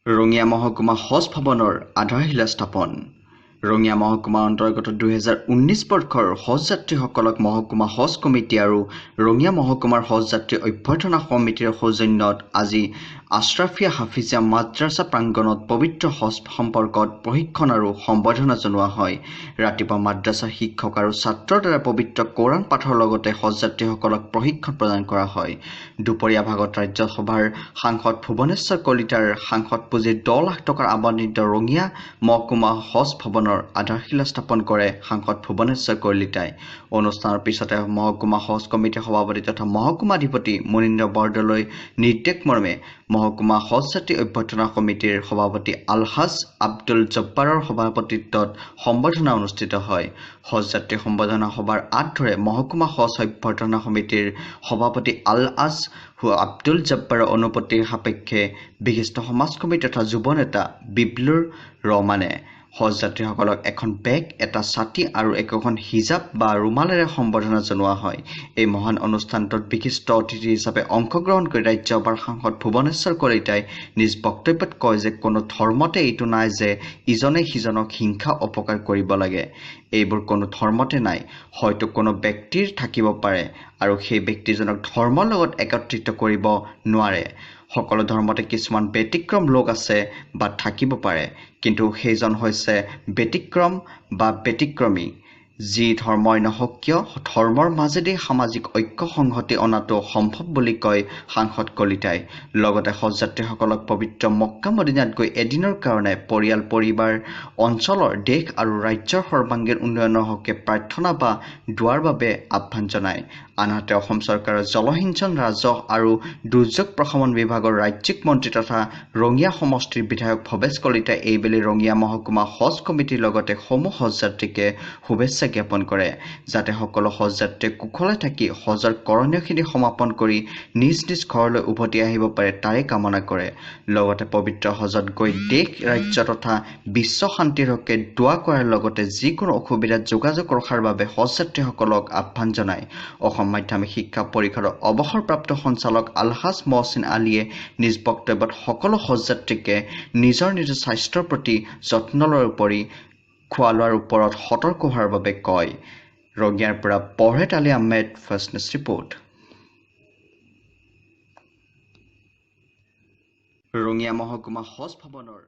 ৰঙিয়া মহকুমা হজ ভৱনৰ আধাৰশিলা স্থাপন। ৰঙিয়া মহকুমাৰ অন্তৰ্গত 2019 বৰ্ষৰ হজ যাত্ৰীসকলক মহকুমা হজ কমিটি আৰু ৰঙিয়া মহকুমাৰ হজ যাত্ৰী অভ্যৰ্থনা সমিতিৰ সৌজন্যত আজি আশ্ৰাফিয়া হাফিজিয়া মাদ্ৰাছা প্ৰাংগণত পবিত্ৰ হজ সম্পৰ্কত প্ৰশিক্ষণ আৰু সম্বৰ্ধনা জনোৱা হয়। ৰাতিপুৱা মাদ্ৰাছাৰ শিক্ষক আৰু ছাত্ৰৰ দ্বাৰা পবিত্ৰ কোৰাণ পাঠৰ লগতে হজ যাত্ৰীসকলক প্ৰশিক্ষণ প্ৰদান কৰা হয়। দুপৰীয়া ভাগত ৰাজ্যসভাৰ সাংসদ ভুৱনেশ্বৰ কলিতাৰ সাংসদ পুঁজিৰ 10 লাখ টকাৰ আবণ্টিত ৰঙিয়া মহকুমা হজ ভৱনৰ আধাৰশিলা স্থাপন কৰে সাংসদ ভুৱনেশ্বৰ কলিতাই। অনুষ্ঠানৰ পিছতে মহকুমা হজ কমিটিৰ সভাপতি তথা মহকুমাধিপতি মুনীন্দ্ৰ বৰদলৈ নিৰ্দেশ মৰ্মে মহকুমা হজ যাত্ৰী অভ্যৰ্থনা সমিতিৰ সভাপতি আলহাজ আব্দুল জব্বাৰৰ সভাপতিত্বত সম্বৰ্ধনা অনুষ্ঠিত হয়। হজ যাত্ৰী সম্বৰ্ধনা সভাৰ আঁত ধৰে মহকুমা হজ অভ্যৰ্থনা সমিতিৰ সভাপতি আলহাজ আব্দুল জব্বাৰৰ অনুপস্থিতিৰ সাপেক্ষে বিশিষ্ট সমাজকৰ্মী তথা যুৱ নেতা বিবলুৰ ৰহমানে। হজ যাত্ৰীসকলক এখন বেগ, এটা ছাতি আৰু একোখন হিজাব বা ৰুমালেৰে সম্বৰ্ধনা জনোৱা হয়। এই মহান অনুষ্ঠানটোত বিশিষ্ট অতিথি হিচাপে অংশগ্ৰহণ কৰি ৰাজ্যসভাৰ সাংসদ ভুৱনেশ্বৰ কলিতাই নিজ বক্তব্যত কয় যে কোনো ধৰ্মতে এইটো নাই যে ইজনে সিজনক হিংসা অপকাৰ কৰিব লাগে। এইবোৰ কোনো ধৰ্মতে নাই। হয়তো কোনো ব্যক্তিৰ থাকিব পাৰে আৰু সেই ব্যক্তিজনক ধৰ্মৰ লগত একত্ৰিত কৰিব নোৱাৰে। সকলো ধৰ্মতে কিছুমান ব্যতিক্ৰম লোক আছে বা থাকিব পাৰে, কিন্তু সেইজন হৈছে ব্যতিক্ৰম বা ব্যতিক্ৰমী। যি ধৰ্মই নহওক কিয়, ধৰ্মৰ মাজেদি সামাজিক ঐক্য সংহতি অনাটো সম্ভৱ বুলি কয় সাংসদ কলিতাই। লগতে হজ যাত্ৰীসকলক পবিত্ৰ মক্কা মদিনাত গৈ এদিনৰ কাৰণে পৰিয়াল, পৰিবাৰ, অঞ্চলৰ, দেশ আৰু ৰাজ্যৰ সৰ্বাংগীন উন্নয়নৰ হকে প্ৰাৰ্থনা বা দোৱাৰ বাবে আহ্বান জনায়। আনহাতে অসম চৰকাৰৰ জলসিঞ্চন, ৰাজহ আৰু দুৰ্যোগ প্ৰশমন বিভাগৰ ৰাজ্যিক মন্ত্ৰী তথা ৰঙিয়া সমষ্টিৰ বিধায়ক ভৱেশ কলিতাই এইবেলি ৰঙিয়া মহকুমা হজ কমিটিৰ লগতে সমূহ হজ যাত্ৰীকে শুভেচ্ছা জ্ঞাপন কৰে, যাতে সকলো হজ যাত্ৰীয়ে কুশলে থাকি হজৰ কৰণীয়খিনি সমাপন কৰি নিজ নিজ ঘৰলৈ উভতি আহিব পাৰে তাৰে কামনা কৰে। লগতে পবিত্ৰ হজত গৈ দেশ, ৰাজ্য তথা বিশ্ব শান্তিৰ হকে দোৱা কৰাৰ লগতে যিকোনো অসুবিধাত যোগাযোগ ৰখাৰ বাবে হজ যাত্ৰীসকলক আহ্বান জনায়। অসম মাধ্যমিক শিক্ষা পৰিষদৰ অৱসৰপ্ৰাপ্ত সঞ্চালক আলহাজ মহছিন আলীয়ে নিজ বক্তব্যত সকলো হজ যাত্ৰীকে নিজৰ নিজৰ স্বাস্থ্যৰ প্ৰতি যত্ন লোৱাৰ উপৰি খোৱা লোৱাৰ ওপৰত সতৰ্ক হোৱাৰ বাবে কয়। ৰঙিয়াৰ পৰা পৰহেত Ali Ahmed, first news report. Rangia মহকুমা হজ ভৱনৰ